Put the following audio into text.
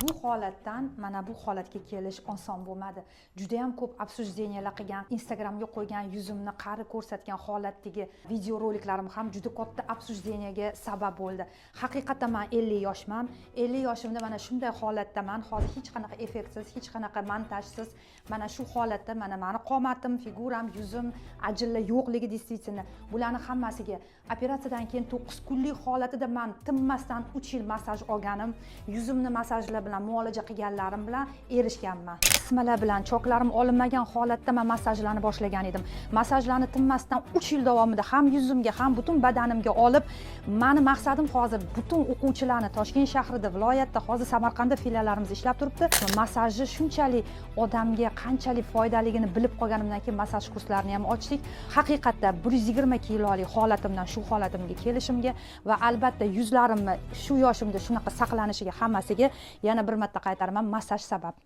Bu holatdan mana bu holatga kelish oson bo'lmadi. Juda ham ko'p обсуждения lar qilgan, Instagramga qo'ygan, yuzimni qari ko'rsatgan holatdagi videoroliklarim ham juda katta обсуждения ga sabab bo'ldi. Haqiqatdan man 50 yoshman. 50 yoshimda mana shunday holatdaman hozir, hech qanaqa effektsiz, hech qanaqa montajsiz. Mana shu holatda mana mani qomatim, figuram, yuzim, ajinlar yo'qligi, действительно, bularni hammasiga operatsiyadan keyin 9 kunlik holatida man tinmasdan 3 yil massaj olganim, yuzimni massajlar bilan muolaja qilganlarim bilan erishganman. Isitmalar bilan choklarim olinmagan holatda man massajlarni boshlagan edim. Massajlarni tinmasdan 3 yil davomida ham yuzimga, ham butun badanimga olib, mani maqsadim hozir butun o'quvchilarni Toshkent shahrida, viloyatda, hozir Samarqandda filiallarimiz ishlab turibdi. Massajni shunchalik odamga qanchalik foydaligini bilib qolganimdan keyin massaj kurslarini ham ochdik. Haqiqatda 120 kilolik holatimdan shu holatimga kelishimga va, albatta, yuzlarimni shu yoshimda shunaqa saqlanishiga, hammasiga, yana bir marta qaytaraman, massaj sabab.